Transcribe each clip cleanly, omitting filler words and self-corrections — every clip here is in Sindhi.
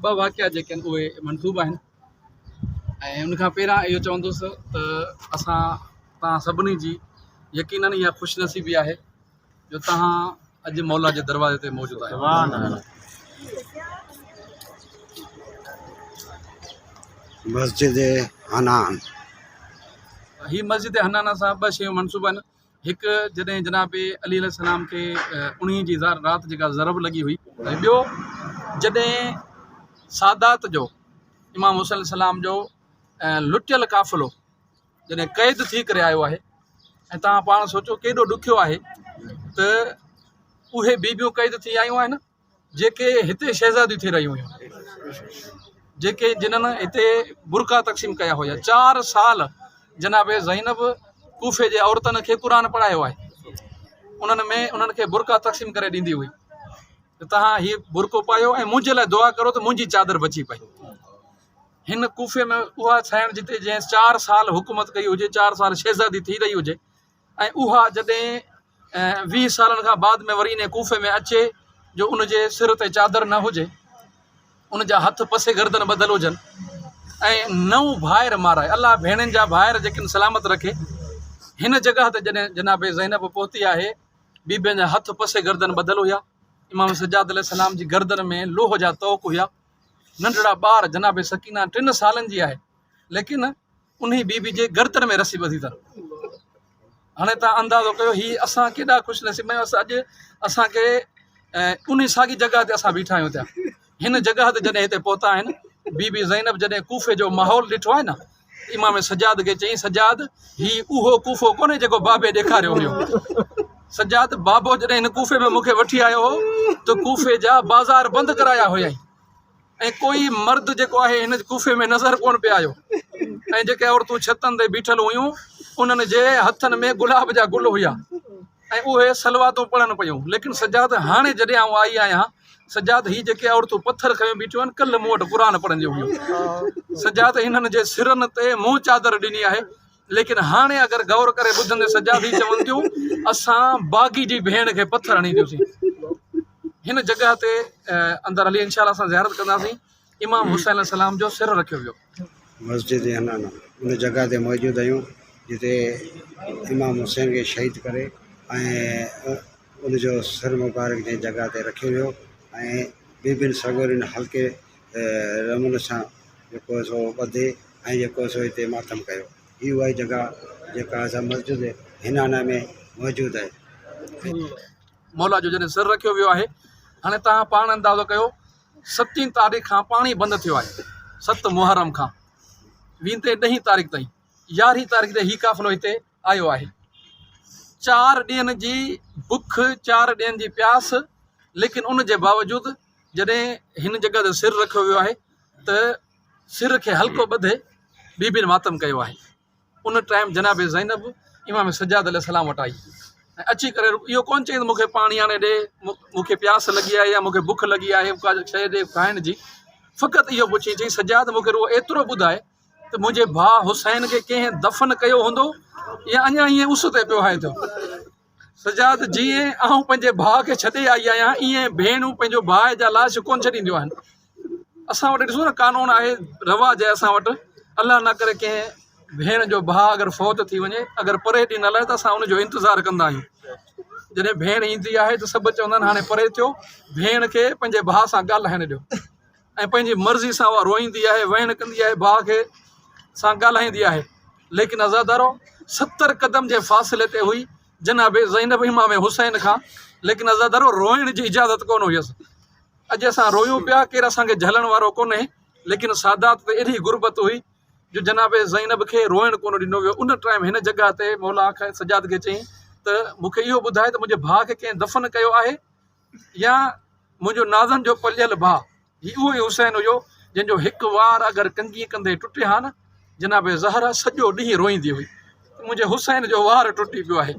ٻه واقعا جيڪي آهن اهي منسوب آهن ۽ ان کان پهريان اهو چوندس ته اسان توهان سڀني جي يقينن اها خوش نصيبي آهي جو توهان اڄ مولا جي دروازي تي موجود آهيو. مسجد حنان. هي مسجد حنان سان ٻه شيون منسوب آهن. هڪ جڏهن جناب علي عليه السلام کي انهي جي رات جيڪا ضرب لڳي هئي ۽ ٻيو جڏهن سادات جو امام حسين عليه السلام جو لٽيل قافلو جڏهن قيد ٿي ڪري آيو آهي ۽ توهان پاڻ سوچو ڪيڏو ڏکيو آهي ته اهي بيبيون قيد ٿي آيون آهن جيڪي هتي شهزاديون ٿي رهيون هيون جيڪي جنھن هتي برقعا تقسيم ڪيا هيا چار سال جناب زينب ڪوفي جي عورتن کي قرآن پڙهايو آهي انهن ۾ انهن کي برقعا تقسيم ڪري ڏيندي هئي ته تهان هي برقعو پايو ۽ منهنجي لاء دعا ڪرو ته منهنجي چادر بچي پئي هن ڪوفي ۾ اها سائڻ جتي جنهن چار سال حڪومت ڪئي هجي چار سال شهزادي ٿي رهي هجي ۽ اها جڏهن 20 سالن کان بعد ۾ وري انهي ڪوفي ۾ اچي جو ان جي سر تي چادر نه هجي، ان جا هٿ پسي گردن ٻڌل هجن ۽ نو ڀائر مارائي، الله ڀيڻين جا ڀائر جيڪي سلامت رکي. هن جڳهه تي جڏهن جناب زينب پهتي آهي، بيبين جا هٿ پسي گردن ٻڌل هيا، امام سجاد عليه السلام جي گردن ۾ لوهه جا طوق هيا، ننڍڙا ٻار جناب سڪينه ٽن سالن جي آهي، ليڪن انهي بي بي جي گردن ۾ رسي ٻڌي اٿن. هاڻي تان اندازو ڪيو هي اسان ڪيڏا خوش نصيب آهيون اسان اڄ اسان کي انهي ساڳي جڳهه تي اسان بيٺا آهيون ٿيا هن جڳهه تي جڏهن هتي پهتا آهن بي بي زينب جڏهن ڪوفي جو ماحول ڏٺو آهي نه امام سجاد کي چيائين سجاد هي اهو ڪوفو ڪونهي جيڪو بابي ڏيکاريو هيو سجاد بابو جڏهن هن ڪوفي ۾ مونکي وٺي آيو هو ته ڪوفي جا بازار بند ڪرايا هيائين ۽ ڪوئي مرد جيڪو آهي هن ڪوفي ۾ نظر ڪونه پئي آيو ۽ جيڪي عورتون ڇتن تي بيٺل هيون انهن جي هٿن ۾ گلاب جا گل هيا ۽ اهي صلواتون پڙهن پيون ليڪن سجاد هاڻي جڏهن آئون آئي آهيان سجاد هي جيڪي عورتون پٿر کنيو بيٺيون آهن ڪلهه مون وٽ قرآن پڙهنديون هيون سجاد هنن جي سرن تي مون چادر ڏني آهي ليڪن هاڻي اگر غور ڪري ٻڌندي سجاد هي چون ٿيون اسان باغي جي ڀيڻ کي پٿر هڻي ڏيوسين هن جڳهه تي اندر هلي انشاء الله اسان زيارت ڪنداسين امام حسين عليه السلام جو سر رکيو ويو. مسجد حنانه ان جڳهه تي موجود آهيون جتي امام حسين کي شهيد ڪري ۽ ان جو سر مبارڪ جنهن جڳهه تي رکيو ويو ۽ بيبين سڳورين هلڪي رمن سان جيڪو سو ٻڌي ۽ جيڪو سو هتي ماتم ڪيو. هي اها ئي جڳهه جيڪا اسان مسجد حنانه ۾ موجود آهي. مولا جو جڏهن سر رکيو ويو آهي. هاڻي توهان پاڻ اندازو ڪيو ستين تاريخ کان پاڻي بند ٿيو آهي ست محرم کان ويندي ڏهين تاريخ تائين يارهين تاريخ تي هي قافلو هتي آيو آهي. چار ڏينهن جي بک چار ڏينهن جي پياس ليڪن ان جي باوجود جڏهن هن جڳهه تي سر رکيو ويو آهي ته سر کي حلقو ٻڌي بيبين ماتم ڪيو آهي. ان ٽائيم جناب زينب امام سجاد عليه السلام وٽ آئي ۽ اچي ڪري اهو ڪونه چيائين ته مون کي پاڻي آڻي ڏي، مون کي پياس لڳي آهي يا مون کي بک لڳي آهي ڪا شيء ڏي کائڻ جي. فقط اهو پڇيائين چيائين سجاد مون کي رڳو ايترو ٻڌاء ته منهنجي ڀاء حسين کي ڪنهن دفن ڪيو هوندو يا اڃا ائين اس تي پيو آهي ٿيو. سجاد جيئن آئون پنهنجي ڀاء کي ڇڏي آئي آهيان ائين ڀيڻون پنهنجو ڀاء جا لاش ڪونه ڇڏينديون آهن. اسان وٽ ڏسو نه قانون آهي رواج آهي اسان وٽ الله نه ڪري ڪنهن ڀيڻ جو ڀاء اگر فوت ٿي وڃي اگر پري ڏنل آهي ته اسان ان جو انتظار ڪندا آهيون جڏهن ڀيڻ ايندي آهي ته سڀ چوندا آهن هاڻي پري ٿيو ڀيڻ کي پنهنجي ڀاء سان ڳالهائڻ ڏيو ۽ پنهنجي مرضي سان اها روئيندي آهي ويڻ ڪندي آهي ڀاء کي سان ڳالهائيندي آهي ليڪن عزادارو 70 قدم جي فاصلي تي هئي جناب زينب امام حسين کان ليڪن عزادارو روئڻ جي اجازت ڪونه هيس اڄ اسان رويون پيا ڪير اسان کي جهلڻ وارو ڪونهي ليڪن سادات تي اهڙي غربت هئي جو جناب زينب کي روئڻ ڪونه ڏنو ويو ان ٽائيم هن جڳهه تي مولا کي سجاد کي چيائين ته مون کي اهو ٻڌاء ته منهنجي ڀاء کي ڪنهن دفن ڪيو آهي يا منهنجو نازن جو پليل ڀاء هي اهو ئي حسين هيو جنهن جو هڪ وار اگر ڪنگي ڪندي ٽٽي ها نه جناب زهره سڄو ڏينهن روئيندي هئي ته منهنجي حسين جو وار ٽٽي پيو آهي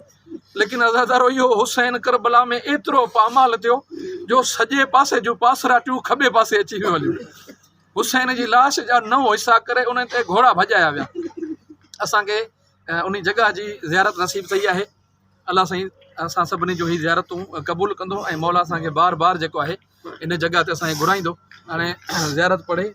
ليڪن عزادارو اهو حسين ڪربلا ۾ ايترو پامال ٿيو جو سڄي پاسي جون پاسراٽيون کٻي پاسي اچي ويون هليون حسين جي لاش جا نو حصا ڪري انهن تي گهوڙا ڀڄايا ويا اسان کي انهي جڳهه جي زيارت نصيب ٿي آهي الله سائين اسان سڀني جو هي زيارتون قبول ڪندو ۽ مولا اسان کي بار بار جيڪو آهي ان جڳهه تي اسان کي گهرائيندو. هاڻي زيارت پڙهي.